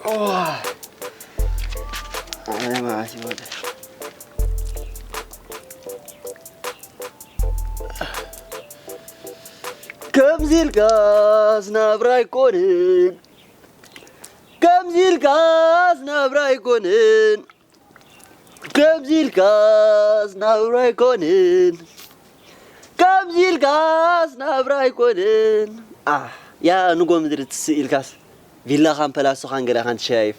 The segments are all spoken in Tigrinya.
ዋ፣ ኣነ መዓት ይወደ። ከምዚ ኢልካስ ናብራ ኣይኮንን፣ ከምዚ ኢልካስ ናብራ ኣይኮንን፣ ከምዚ ኢልካስ ናብራ ኣይኮንን፣ ከምዚ ኢልካስ ናብራ ኣይኮንን። ኣሕ፣ ያ ንጎ ምድሪ ትስእ ኢልካስ ቪላኻን ፐላሶኻን ገለኻን ትሸያይፍ፣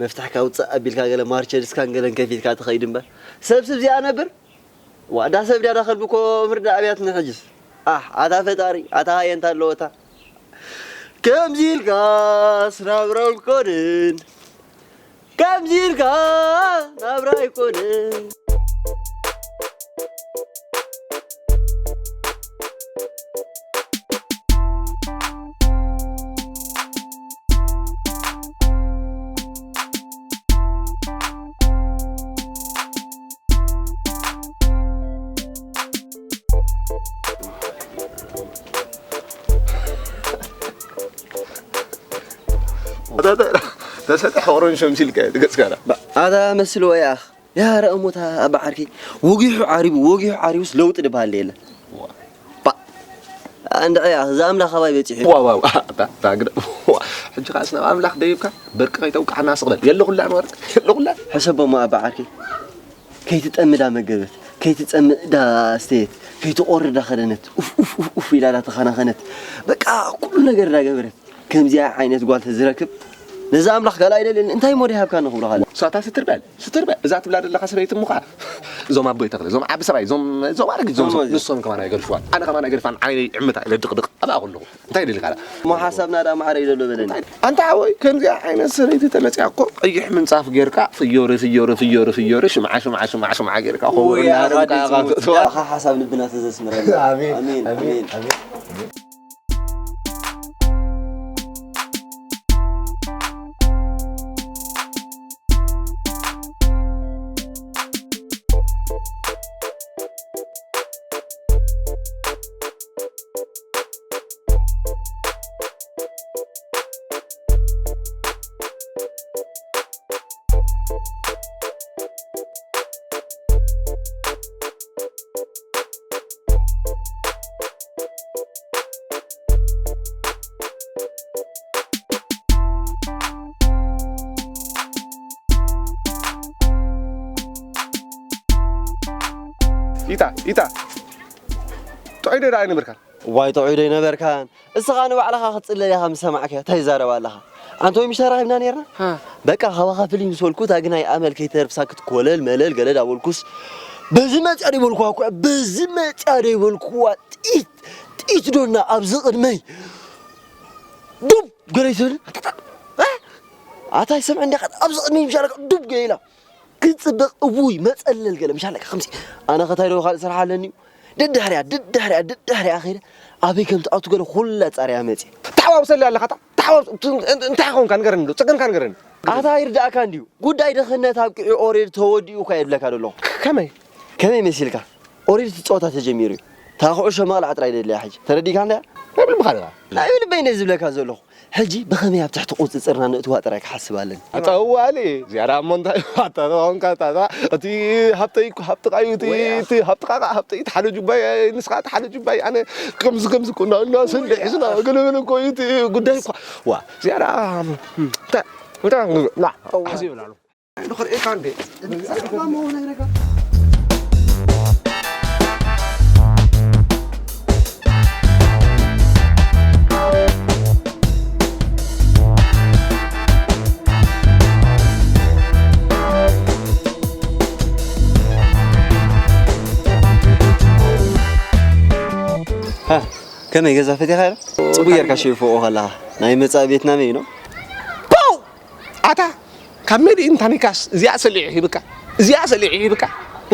መፍትሕካ ውፅእ ኣቢልካ ገለ ማርቸዲስካን ገለን ከፊትካ ትኸይድ እምበር፣ ሰብስብ እዚኣ ነብር። ዋዳ ሰብ ድያ ዳኸል ብኮ ምርዳ ኣብያትኒ ሕጅስ። ኣሕ፣ ኣታ ፈጣሪ፣ ኣታ ሃየንታ ኣለወታ። ከምዚ ኢልካስ ናብራ ኣይኮንን፣ ከምዚ ኢልካ ናብራ ኣይኮንን። ኣታ፣ ኣታ፣ ተሰጥሕ ኦሮን ሸምሲልካ እዩ፣ ገጽካ ዳ። ኣታ መስል ወይ ኣኽ፣ ያ ረእሙታ ኣባ ዓርከይ፣ ወጊሑ ዓሪቡ፣ ወጊሑ ዓሪቡስ ለውጢ ድበሃል የለ። ባ፣ እንድዒ ኣኽ፣ እዛ ኣምላኽ ኣባይ በጺሑ። ዋ፣ ዋ፣ ዋ፣ ኣታ፣ ኣታ፣ ግደ፣ ዋ፣ ሕጂ ኸኣስ ናብ ኣምላኽ ደይብካ፣ በርቂ ከይተውቅዓና ስቕ በል። የለኹላን ወርቂ፣ የለኹላን። ሕሰቦ እሞ ኣባ ዓርከይ፣ ከይትጠምዳ መገበት፣ ከይትጸምእ ዳ ኣስተየት፣ ከይትቖሪ ዳ ኸደነት፣ ኡፍ፣ ኡፍ፣ ኡፍ፣ ኡፍ ኢላ ዳ ተኸናኸነት። በቃ ኩሉ ነገር ዳ ገበረት። ከምዚኣ ዓይነት ጓል ተዝረክብ፣ ነዚ ኣምላኽ ካልእ ኣይደልየን። እንታይ እሞ ዶ ይሃብካ ንኽብሎ ካልእ? ሳታ ስትር በል፣ ስትር በል። እዛ ትብላ ዘለኻ ሰበይቲ እሞ ኸዓ፣ እዞም ኣቦይ ተኽለ፣ እዞም ዓቢ ሰብኣይ፣ እዞም፣ እዞም ኣረጊት፣ እዞም ሰብ፣ እዞም ንሶም ከማን ኣይገልፍዋን። ኣነ ከማን ኣይገድፋን፣ ዓይነይ ይዕምት፣ ኣይለ ድቕድቕ፣ ኣብኣ ከለኹ። እንታይ ደሊኻ? እሞ ሓሳብና ደኣ ማዕረ እዩ ዘሎ በለኒ። ኣንታ ሓወይ፣ ከምዚኣ ዓይነት ሰበይቲ ተመጺኣ እኮ፣ ቀይሕ ምንጻፍ ጌርካ፣ ፍዮሪ፣ ፍዮሪ፣ ፍዮሪ፣ ፍዮሪ፣ ሽምዓ፣ ሽምዓ፣ ሽምዓ፣ ሽምዓ ጌርካ፣ ወይ፣ ከበሮ እናሃረምካ ኣኻ ኢኻ ትእትዋ። ኣኻ ሓሳብ ልብና ተዘስምረልና። ኣሜን፣ ኣሜን፣ ኣሜን፣ ኣሜን። ኣሜን። ኢታ፣ ኢታ። ጥዑይ ዶ ደኣ ኣይነበርካን? ዋይ፣ ጥዑይ ዶ ኣይነበርካን? እስኻ ንባዕልኻ ክትጽለል ኢኻ ምስ ሰማዕካዮ፣ እንታይ ይዛረብ ኣለኻ? ኣንተ ወይ ምሽ ተራኺብና ነይርና? ሃ። በቃ፣ ካባኻ ፍልይ ምስ በልኩ፣ እታ ግናይ ኣመል ከይተርፍሳ ክትኮለል መለል ገለ ዳበልኩስ፣ በዚ መጽያ ዶ ይበልኩዋ እኮ፣ በዚ መጽያ ዶ ይበልኩዋ፣ ጥይት፣ ጥይት ዶና ኣብዚ ቅድመይ ዱብ ገለ ይትብል? ኣታ፣ ኣታ፣ እ? ኣታ ይሰምዐኒ ዲኻ? ኣብዚ ቅድመይ ምሻለካ ዱብ ገለ ኢላ። ክትጽብቕ፣ እውይ፣ መጸለል ገለ ምሻለካ ከምዚ። ኣነ ከታይ ዶ ካልእ ስራሕ ኣለኒ እዩ? ደድሕሪያ፣ ደድሕሪያ፣ ደድሕሪያ ከይደ ኣበይ ከም ትኣቱ ገለ ኩላ ጻርያ መጺ። ተሓዋውሰለይ ኣለኻ፣ ታ-፣ ተሓዋውስ-፣ ት-፣ እ-፣ እንታይ ኾንካ ንገረኒ ዶ? ጸገምካ ንገረኒ። ኣታ ይርዳእካ እንድዩ። ጉዳይ ድኽነት ኣብቂዑ ኦሬድ ተወዲኡ እኳ እየ ዝብለካ ዘለኹ። ከመይ? ከመይ መሲልካ? ኦሬድ እቲ ጸወታ ተጀሚሩ እዩ። እታ ኩዕሾ መቕላዕ ጥራይ ደልያ ሕጂ። ተረዲእካ እንድያ? ናይ ብልብኻ ዲኻ? ናይ ብልበይ ነዚ ዝብለካ ዘለኹ። ሕጂ ብኸመይ ኣብ ትሕቲ ቁጽጽርና ነእትዋ ጥራይ ክሓስብ ኣለኒ። ኣታ ዋሊ፣ እዚኣ ደኣ እሞ እንታይ ኣታ ተኾንካ፣ ኣታ፣ ኣታ፣ እቲ ሃብተይ እኮ ሃብትኻ እዩ፣ እቲ፣ ወይ ኣኽ። እቲ ሃብትኻ ከኣ ሃብተይ፣ እቲ ሓደ ጁባይ፣ ንስኻ እቲ ሓደ ጁባይ፣ ኣነ ከምዚ፣ ከምዚ እኮ እና፣ እና ስንዲ ሒዝና፣ ገለ፣ ገለ እኮ እዩ እቲ ጉዳይ እኮ። ዋ፣ እዚኣ ደኣ፣ እም፣ እንታይ፣ እንታይ፣ ና፣ እዋ። ሓሲብ ይብላሉ። ንኽርእየካ እንዴ? ሃ፣ ከመይ ገዛ ፈቲኻ ዶ? ጽቡቅ ጌርካ ሸይፎኦ ከለኻ። ናይ መጻኢ ቤትና መይኖ? ፖው! ኣታ፣ ካብ ሜድ ኢን ታኒካስ እዚኣ ሰሊዑ ሂብካ፣ እዚኣ ሰሊዑ ሂብካ።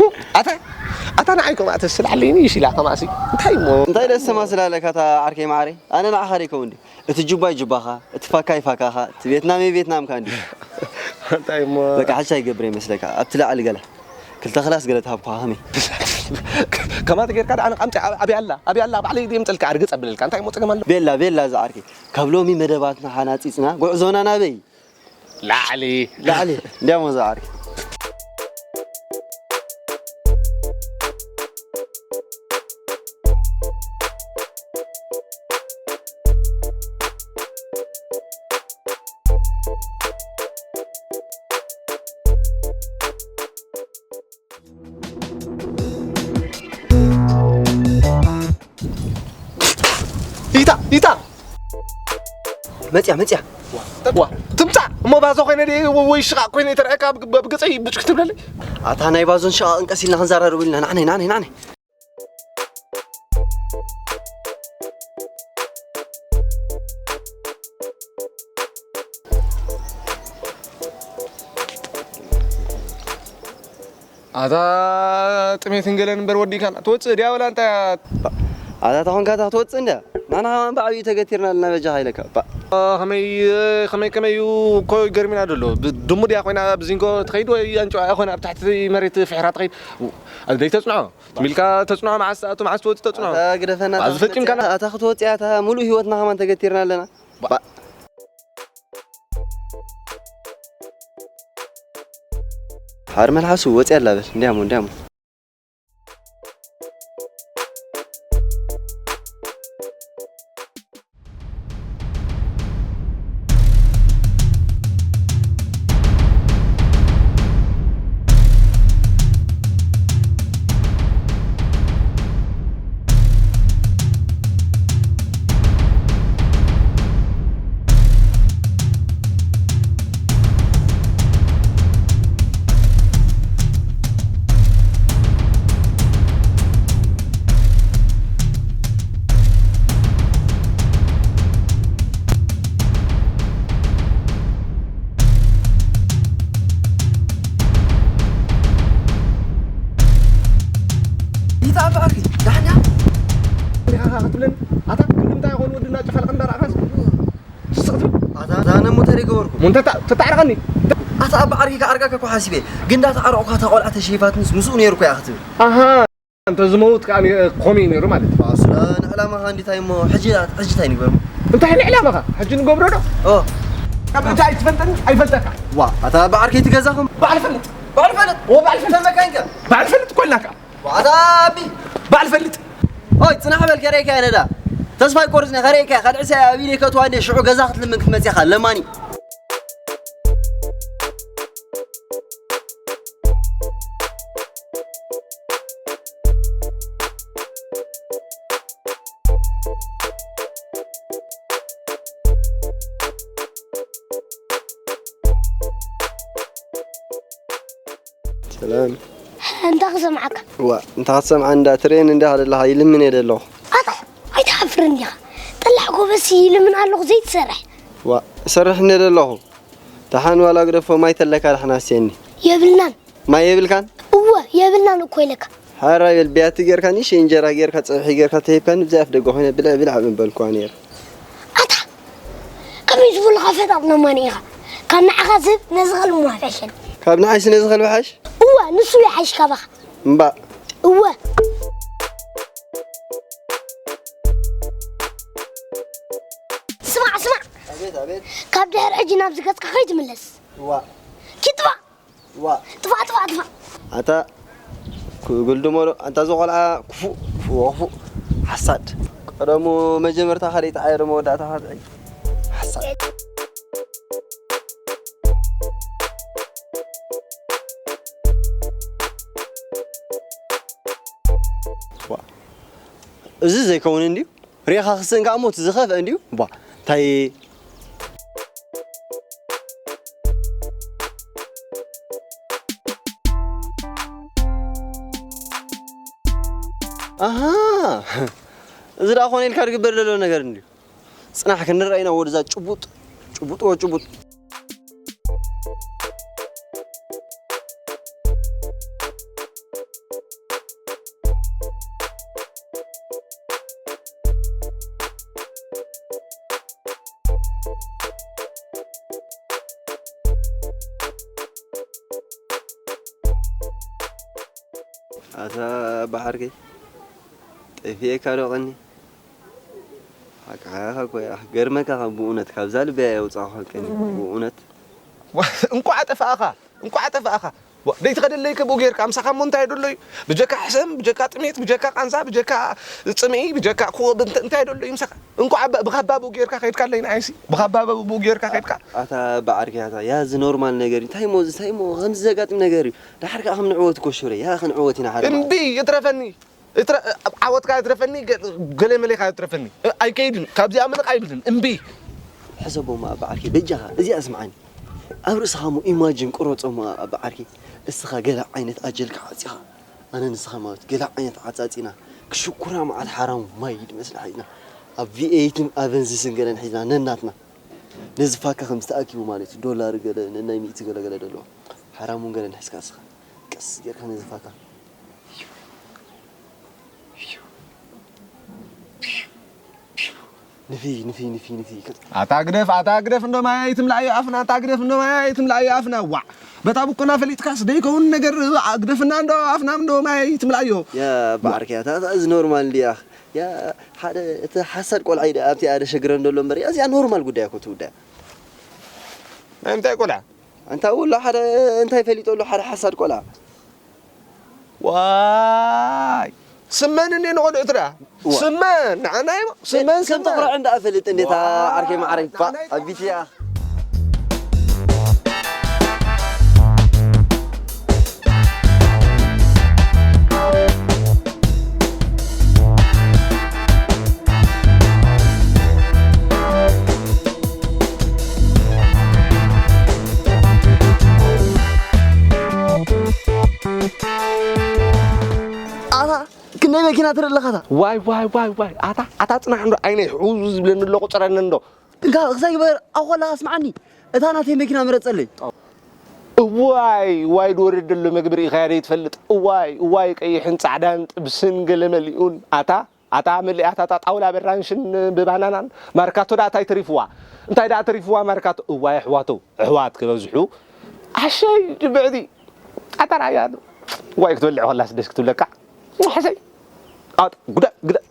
ኡ፣ ኣታ፣ ኣታ ንዓይ ከምኣ ተስልዓለይኒ ይሽላ ከማሲ። እንታይ እሞ? እንታይ ደስ ተማስል ኣለካ እታ ዓርከይ ማዓረይ? ኣነ ንዓኻ ደይከውን ድዩ? እቲ ጁባይ ጁባኻ፣ እቲ ፋካይ ፋካኻ፣ እቲ ቬትናመይ ቬትናምካ እንድዩ። እንታይ እሞ? በቃ፣ ሕጂ እንታይ ይገብር ይመስለካ? ኣብቲ ላዕሊ ገለ፣ ክልተ ክላስ ገለ ተሃብኩኻ ከመይ? ከማት ጌርካ ደኣ ንቃምቲ ኣበይ ኣላ ኣበይ ኣላ ባዕለይ ድየ ምጸልካ ኣርግጽ ኣብለልካ እንታይ ሞ ጸገም ኣሎ? ቤላ ቤላ ዝዓርከይ፣ ካብ ሎሚ መደባትና ሓናጺጽና ጉዕዞና ናበይ? ላዕሊ። ላዕሊ። እንዲያሞ ዝዓርከይ። ይታ ይታ መጽያ መጽያ ዋ ትምጻእ እሞ ባዞ ኮይነ ድየ ወይ ሽቓቕ ኮይነ ተረኣካ ብገጸይ ብጭክ ትብለለይ ኣታ ናይ ባዞን ሽቓቕን ቀስ ኢልና ክንዘራረቡ ኢልና ናዕነይ ናዕነይ ናዕነይ ኣታ ጥሜትን ገለን እምበር ወዲካና ትወፅእ ድያ ወላ እንታይ ኣታ ተኾንካ እታ ክትወፅእ እንድያ ናና ከማን ብዓብዩ ተገቲርና ኣለና በጃኻ ኢለካ ባ ከመይ ከመይ ከመይ እዩ እኮ ይገርሚና ደሎ ድሙ ድያ ኮይና ብዚንጎ ትኸይድ ወይ ኣንጭዋ እያ ኮይና ኣብ ታሕቲ መሬት ፍሕራ ትኸይድ ደይ ተፅንዖ ትሚልካ ተፅንዖ መዓስ ኣቱ መዓስ ትወፅእ ተፅንዖ ኣታ ግደፈና ኣዚ ፈፂምካና ኣታ ክትወፅእ እያ እታ ሙሉእ ህይወትና ከማን ተገቲርና ኣለና ባ ሓር መልሓሱ ወፂ ኣላ በል እንዲያሞ እንዲያሞ ይታ ኣባሪ ዳሕና ሪኻኻ ክትብለኒ ኣታ ክንዲ ምንታይ ይኾን ወዲ እናጨፋልቕ እንዳረኣኻስ ስቕ ትብል ኣታ ዛነ ሞተር ይገበርኩ ሞንተ ተታዕርቐኒ ኣታ ኣባ ዓርኪ ከዓርቀካ እኮ ሓሲበ ግን እንዳተዓረቑካ እታ ቆልዓ ተሸይፋትንስ ምስኡ ነይሩ እኮ እያ ክትብል ኣሃ እንተ ዝመውት ከዓ ከምኡ እዩ ነይሩ ማለት እዩ ስለ ንዕላማኻ እንዲታይ እሞ ሕጂ ሕጂ እንታይ ንግበር እንታይ ንዕላማኻ ሕጂ ንገብሮ ዶ ኦ ካብ እንታይ ትፈልጠኒ ኣይፈልጠካ ዋ ኣታ በዓል ከይትገዛኹም በዓል ፈልጥ በዓል ፈልጥ ኦ በዓል ፈልጥ ተመካይንከ በዓል ፈልጥ እኮ ኢልናካ ኣታ ኣቢ በዓል ፈልጥ ኦይ ጽናሕ በል ከረይካ ነዳ ተስፋ ይቆርጽ ነ ከረይካ ካልዕሰ ኣብ ኢደይ ከእትዋ እንደ ሽዑ ገዛ ክትልምን ክትመጽኻ ለማኒ ሰላም እንታ ክሰምዓካ ዋ እንታ ክትሰምዓ እንዳ ትሬን እንዳ ኣለኻ ይልምን እየ ደለኹ ኣታ ኣይትሓፍርን ዲኻ ጠላዕ ጎበሲ ይልምን ኣለኹ ዘይትሰርሕ ዋ እሰርሕ እንደ ደለኹ ደሓን ዋላ ግደፎ ማይ ተለካ ደሓን ኣስየኒ የብልናን ማይ የብልካን እወ የብልናን እኮ ኢለካ ሓራይ በል ብያቲ ጌርካ ንእሽተይ እንጀራ ጌርካ ፀብሒ ጌርካ ተሂብካኒ ብዘይ ኣፍ ደገ ኮይነ ብልዕ ብልዕ ምበልኩዋ ነይረ ኣታ ከመይ ዝበሉኻ ፈጣጥ ነማኒ ኢኻ ካብ ንዓኻ ዝህብ ነዚ ኸልቢ ምሓሸኒ ካብ ንዓይስ ነዚ ኸልቢ ሓሽ እወ ንሱ ይሓይሽ ካባኻ እምባእ እወ ስማዕ ስማዕ ካብ ድሕሪ ሕጂ ናብዚ ገፅካ ከይትምለስ ዋ ኪጥፋእ ዋ ጥፋእ ጥፋእ ጥፋእ ኣታ ጉልድሞሎ ኣንታ እዚ ቆልዓ ክፉእ ክፉእ ክፉእ ሓሳድ ቀደሙ መጀመርታ ካደ ይጥዓዮ ዶ መወዳእታ ካጥዒ ሓሳድ እዚ ዘይከውን እንድዩ ሬኻ ክስእን ከዓ ሞት ዝኸፍአ እንድዩ ቧ እንታይ ኣሃ እዚ ደኣ ኮነ ኢልካ ዝግበር ዘሎ ነገር እንድዩ ጽናሕ ክንረኣይና ወድዛ ጭቡጥ ጭቡጥ ወ ጭቡጥ ኣታ ባሕርከይ፣ ጠፊኤካ ዶ ቀኒ? ሓቅኻ ኢኻ እኮ፣ ኣህ፣ ገርመካ ካብ ብእውነት፣ ካብዛ ልበይ ኣየውጻእኳ ቀኒ፣ ብእውነት። ዋ፣ እንቋዕ ጠፋእኻ፣ እንቋዕ ጠፋእኻ። ዋ፣ ደይትኸደለይ ከ ብኡ ጌርካ፣ ምሳኻ እሞ እንታይ ደሎ እዩ? ብጀካ ሕሰም፣ ብጀካ ጥሜት፣ ብጀካ ቃንዛ፣ ብጀካ ጽምኢ፣ ብጀካ ኮ-፣ እንተ-፣ እንታይ ደሎ እዩ ምሳኻ? እንቋዕ ብ-፣ ብኻባ ብኡ ጌርካ ከይድካ ኣለይ ንዓይሲ፣ ብኻባ ብኡ ጌርካ ከይድካ። ኣታ ባዓርከይ፣ ኣታ፣ ያ፣ እዚ ኖርማል ነገር እዩ። እንታይ እሞ፣ እዚ እንታይ እሞ፣ ከምዚ ዘጋጥም ነገር እዩ። ደሓር ከኣ ክንዕወት እኮ ሽረ፣ ያ፣ ክንዕወት ኢና ሓደ መዓልቲ። እምቢ፣ ይትረፈኒ። እትረ-፣ ዓወትካ ይትረፈኒ፣ ገ-፣ ገለ መሌኻ ይትረፈኒ። እ፣ ኣይከይድን። ካብዚኣ ምልቕ ኣይብልን። እምቢ። ሕሰቦ እሞ ኣባ ዓርከይ፣ በጃኻ፣ እዚኣ ስምዓኒ። ኣብ ርእስኻ እሞ ኢማጂን ቁረጾ እሞ ኣባ ዓርከይ። እስኻ ገለ ዓይነት ኣጀልካ ዓጺኻ፣ ኣነ ንስኻ ማለት ገለ ዓይነት ዓጻጺና፣ ክሽኩራ መዓት ሓራሙ ማይ ድመስላ ሒዝና፣ ኣብ ቪኤይትን ኣቨንዝስን ገለን ሒዝና ነናትና። ነዚ ፋካ ከም ዝተኣኪቡ ማለት እዩ። ዶላር ገለ፣ ነናይ ሚእቲ ገለ ገለ ደለዎ። ሓራሙን ገለን ሒዝካ እስኻ። ቀስ ጌርካ ነዚ ፋካ። ንፊ፣ ንፊ፣ ንፊ፣ ንፊ። ኣታ ግደፍ፣ ኣታ ግደፍ፣ እንዶ ማይ ኣይትምልኣዮ ኣፍና፣ ኣታ ግደፍ፣ እንዶ ማይ ኣይትምልኣዮ ኣፍና። ዋዕ! በታ ብኮና ፈሊጥካስ ደይከውን ነገር፣ ኣ፣ ግደፍና፣ እንዶ ኣፍና፣ እንዶ ማይ ኣይትምልኣዮ። ያ ባዓርከይ፣ ኣታ፣ ኣታ፣ እዚ ኖርማል እንድያ። ያ፣ ሓደ፣ እቲ ሓሳድ ቆልዓ እዩ፣ ኣብቲ ኣደ ሸግረን ዘሎ እምበር፣ እዚኣ ኖርማል ጉዳይ እኮ ትውዳእ። ናይ ምንታይ ቆልዓ? ኣንታ ውላ ሓደ እንታይ ፈሊጦ ኣሎ፣ ሓደ ሓሳድ ቆልዓ። ዋይ! ስመን እንዴ ንቆልዑ ትዳ? ዋ። ስመን፣ ንዓናይ ስመን፣ ስመን። ተቑርዐ እንዳ ፈልጥ እንዴታ ዋ። ዓርከይ ማዓረይ፣ ባ፣ ንዓናይ ኣቢትያ። ኣታ ክንደይ መኪና ትርኢ ኣለኻ? ኣታ ዋይ፣ ዋይ፣ ዋይ፣ ዋይ። ኣታ፣ ኣታ ጽናሕ እንዶ፣ ዓይነይ ሕውዝ ዝብለኒ ኣሎ፣ ቁጸረኒ እንዶ። እንካ፣ ክሳይ ግበር፣ ኣኾላ፣ ስምዓኒ። እታ ናተይ መኪና ምረጸለይ። እዋይ፣ እዋይ፣ ድወርድ ደሎ መግቢ ርኢኻያ ደይ ትፈልጥ? እዋይ፣ እዋይ፣ ቀይሕን ጻዕዳን ጥብስን ገለ መሊኡን። ኣታ፣ ኣታ መሊኣታ፣ እታ ጣውላ በራንሽን ብባናናን። ማርካቶ ደኣ እንታይ ተሪፍዋ? እንታይ ደኣ ተሪፍዋ ማርካቶ? እዋይ፣ ኣሕዋቶ፣ ኣሕዋት ክበዝሑ። ኣሸይ፣ ድብዕቲ። ኣታ ራያ ኣሎ። እዋይ፣ ክትበልዕ ከላስ ደስ ክትብለካ። ሕሰይ። ኣት-፣ ጉዳ-፣ ጉዳ-።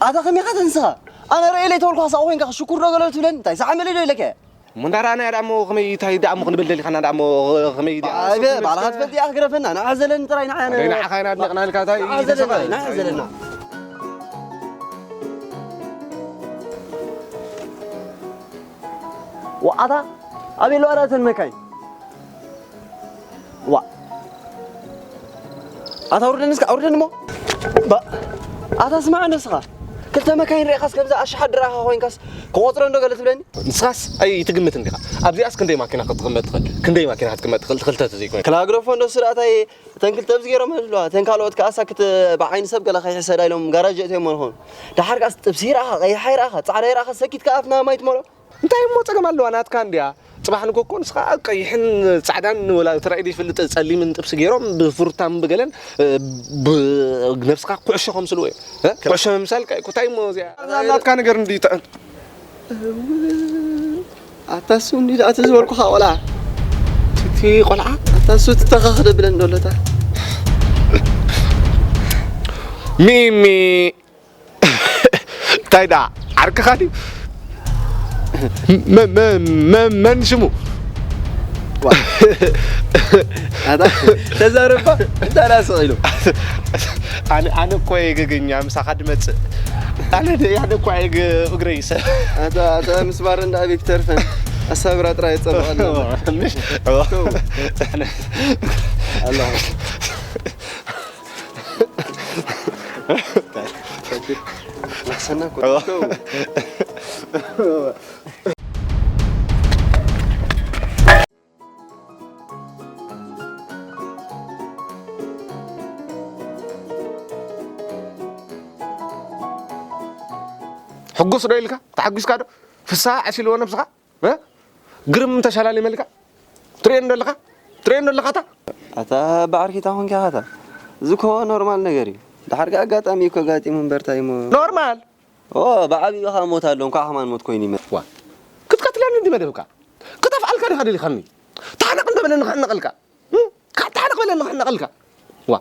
ኣታ ከመይ ኢኻ ተንስኻ? ኣነ ርእየ ለይተበልኩ ሓሳብ ኮይንካ ሽኩር ዶ ገለ ትብለኒ? እንታይ ሳዕ መለ ዶ ኢለካ? እሞ እንዳ ረኣናያ ደኣ እሞ ከመይ እንታይ ደኣ እሞ ክንብል ደሊኻና ደኣ እሞ ከመይ ደኣ ኣይ፣ እሱ በ-፣ ባዕልኻ ትፈልጥ እያ ክግረፈና። ንዓ ዘለኒ ጥራይ ንዓ። ኣይ፣ ንዓኻ ኢና ኣድኒቕናልካ፣ እንታይ ንዓ ዘለኒ፣ ንዓ ዘለና። ወዓታ ኣበይ ኣለዋ ደኣ እተን መካይን? ዋ። ኣታ ኣውርደኒ እስከ፣ ኣውርደኒ እሞ። ባ-፣ ኣታ ስማዕ እንዶ እስኻ። ክልተ መካይን ርኢኻስ ከምዚ ኣሽሓት ድረኻ ኮይንካስ ክቆጽረን ዶ ገለ ትብለኒ? ንስኻስ ኣይትግምትን ዲኻ? ኣብዚኣስ ክንደይ ማኪና ክትቕመጥ ትኽእል? ክንደይ ማኪና ክትቅመጥ ትኽእል? ትኽልተ ተዘይኮይኑ። ክላግረፎ እንዶ ስራእታይ እተን ክልተ ኣብዚ ገይሮም ኣለዋ። እተን ካልኦት ከኣሳ ክት-፣ ብዓይኒ ሰብ ገለ ከይሕሰዳ ኢሎም ጋራጅ የእትዮሞ ዝኾኑ። ደሓር ከኣስ ጥብሲ ይረኣኻ፣ ቀይሓ ይረኣኻ፣ ጻዕዳ ይረኣኻ፣ ሰኪት ከኣ ኣፍና ማይ ትመልኦ። እንታይ እሞ ጸገም ኣለዋ? ናትካ እንድያ። ጽባሕ ንጎኮ ንስኻ ቀይሕን ጻዕዳን ወላ ተራእዩ ዘይፈልጥ ጸሊምን ጥብሲ ገይሮም ብፍሩታን ብገለን፣ እ፣ ብ-፣ ነብስኻ ኩዕሾ ከምስልዎ እዮም። እ? ኩዕሾ ምምሳል ከ-፣ እንታይ እሞ እዚኣ? እዛ ናትካ ነገር እንዲ ተ-፣ ኣታ እሱ እንዲ ደኣ እቲ ዝበልኩኻ ቆልዓ። እቲ ቆልዓ? ኣታ እሱ ትተኻኽ ደብለን ደሎታ። ሚሚ። እንታይ ደኣ ዓርክኻ ድዩ? መ-፣ መ-፣ መ-፣ መን ሽሙ? ዋ። ኣታ ተዛረባ፣ እንታይ ደኣ ስቕ ኢሉ? ኣነ፣ ኣነ እኮ እየ ገገኛ፣ ምሳኻ ድመጽእ። ኣነ ደ-፣ ኣነ እኮ እየ ገ-፣ እግረይ ይሰ-፣ ኣታ፣ ኣታ ምስማር እንዳ ኣበይ ክተርፈን? ኣሳብራ ጥራይ የጸብቐልና። ምሽ-፣ ተው። ኣነ ኣለኹ። ሕጉስ ዶ ኢልካ? ተሓጒስካ ዶ? ፍስሃ ዓሲልዎ ነብስኻ? እ? ግርም ተሸላሊመልካ? ትርእየኒ ዶ ኣለኻ? ትርእየኒ ዶ ኣለኻ ኣታ? ኣታ በዓርኪ፣ እንታይ ኮንካ ኢኻ ኣታ? እዚ እኮ ኖርማል ነገር እዩ። ደሓር ከኣ ኣጋጣሚ እኮ ኣጋጢሙ እምበር፣ እንታይ እሞ። ኖርማል? ኦ፣ ብዓቢኡ ከኣ ሞት ኣሎ፣ እንኳዕ ከማን ሞት ኮይኑ ይመ-፣ ዋ፣ ክትቀትለኒ እንዲ መደብካ? ክጠፍኣልካ ዲኻ ደሊኻኒ? ታሕነቕ እንዶ በለኒ ክሕነቐልካ። እም? ካብ ታሕነቕ በለኒ ክሕነቐልካ። ዋ።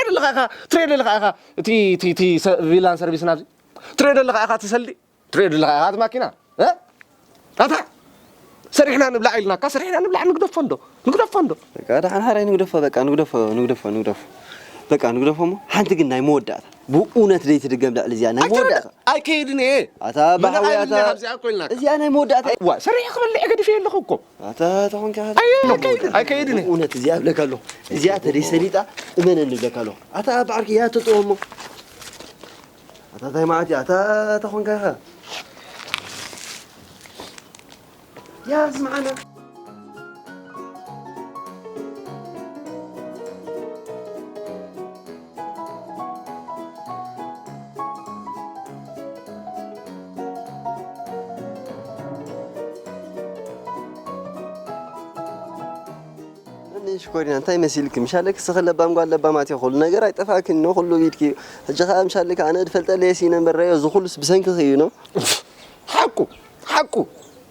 ትሪኦ ኣለኻ ኢኻ፣ ትሪኦ ኣለኻ ኢኻ፣ እቲ፣ እቲ፣ እቲ ሰ-፣ ቪላን ሰርቪስን ኣብዚ ትሪኦ ኣለኻ ኢኻ፣ እቲ ሰልዲ ትሪኦ ኣለኻ ኢኻ፣ እቲ ማኪና፣ እ? ኣታ፣ ሰሪሕና ንብላዕ ኢልናካ፣ ሰሪሕና ንብላዕ፣ ንግደፎ እንዶ፣ ንግደፎ እንዶ። በቃ፣ ደሓን ሓራይ ንግደፎ፣ በቃ፣ ንግደፎ፣ ንግደፎ፣ ንግደፎ። በቃ፣ ንግደፎ እሞ፣ ሓንቲ ግን ናይ መወዳእታ፣ ብእውነት ደይትድገም ልዕሊ እዚኣ፣ ናይ መወዳእታ። ኣይከይድን እየ። ኣታ፣ ባሓዊ፣ ኣታ፣ እዚኣ ናይ መወዳእታ። ዋ፣ ሰሪሕ ክበልዕ ገዲፈ ኣለኹ እኮ። ኣታ፣ ተኾንካ፣ ኣየ፣ ኣይከይድን፣ ኣይከይድን እየ። ብእውነት እዚኣ እብለካ ኣለኹ። እዚኣ ተደይ ሰሊጣ፣ እመነኒ እብለካ ኣለኹ። ኣታ፣ ብዓርኪ እያ ትጥወሞ። ኣታ፣ እንታይ ማለት እዩ? ኣታ፣ ተኾንካ ኢኻ። ያ፣ ስምዓና። እኔ ሽኮሪና፣ እንታይ መሲልኪ? ምሽ ኣለኪ፣ ስኺ ለባም ጓል ለባማት እዩ። ኩሉ ነገር ኣይጠፋእክን ነው፣ ኩሉ ቢድኪ እዩ። ሕጂ ኸኣ ምሽ ኣለኪ፣ ኣነ ድፈልጠለየ ሲ ነበር ረዮ፣ እዚ ኩሉስ ብሰንክኺ እዩ ነው። ሓቁ፣ ሓቁ።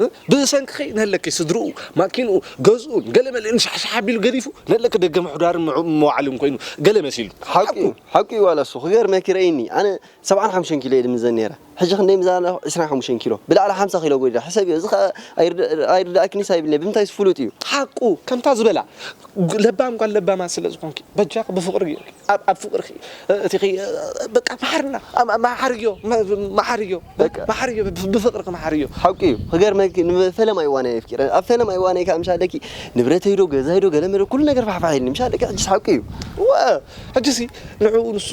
እ? ብሰንክኺ ነለኪ፣ ስድርኡ፣ ማኪንኡ፣ ገዝኡን፣ ገለ መሊኡን ሻሕሻሕ ኣቢሉ ገዲፉ፣ ነለኪ ደገ ምሕዳርን ምዑ-፣ መዋዕልን ኮይኑ፣ ገለ መሲሉ። ሓቁ እዩ፣ ሓቁ እዩ። ዋላ እሱ ክገርመኪ ረእይኒ፣ ኣነ ሰብዓን ሓሙሽተን ኪሎ እየ ድምዘን ነይረ። ሕጂ ክንደይ ምዛን ኣለኹ? ዕስራን ሓሙሽተን ኪሎ። ብላዕሊ ሓምሳ ኪሎ ጎዲለ። ሕሰብዮ፣ እዚ ኸኣ ኣይርድ-፣ ኣይርድኣክኒስ ኣይብልኒ። ብምንታይስ ፍሉጥ እዩ። ሓቁ፣ ከምታ ዝበላ፣ ግ-፣ ለባም ጓል ለባማት ስለ ዝኾንኪ፣ በጃኺ ብፍቕሪ ጌርኪ፣ ኣብ፣ ኣብ ፍቕርኺ፣ እ፣ እቲኺ፣ እ፣ በቃ መሓርና፣ ኣ-፣ ኣ-፣ መሓርዮ፣ መ-፣ መሓርዮ፣ በቃ። መሓርዮ፣ ብ-፣ ብፍቕርኺ መሓርዮ። ሓቁ እዩ። ክገርመኪ፣ ንፈለማይ እዋን እየ ኣፍቂረ። ኣብ ፈለማይ እዋን እየ ከዓ ምሽ ኣለኪ፣ ንብረተይ ዶ፣ ገዛይ ዶ፣ ገለ መለ፣ ኩሉ ነገር ፋሕፋሕ ኢልኒ። ምሽ ኣለኪ፣ ሕጅስ ሓቁ እዩ። እወ፣ ሕጅሲ ንዕኡ ንሱ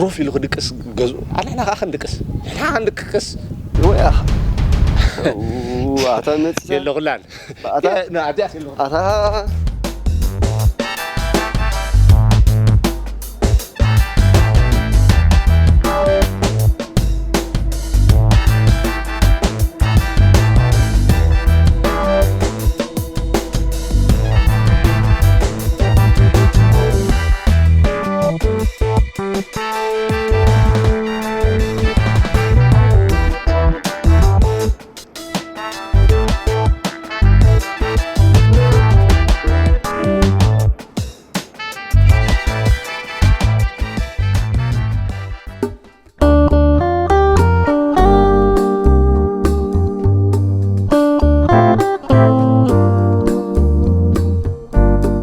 ሮፍ ኢሉ ክድቅስ ገዝኡ። ኣንሕና ከኣ ክንድቅስ። ንሕና ክንድቅስ። ወይ ኣኻ። ኡ፣ ኣታ መጽእ። የለኹላን። ኣታ የ-፣ ና፣ ኣዲያስ የለኹ። ኣታ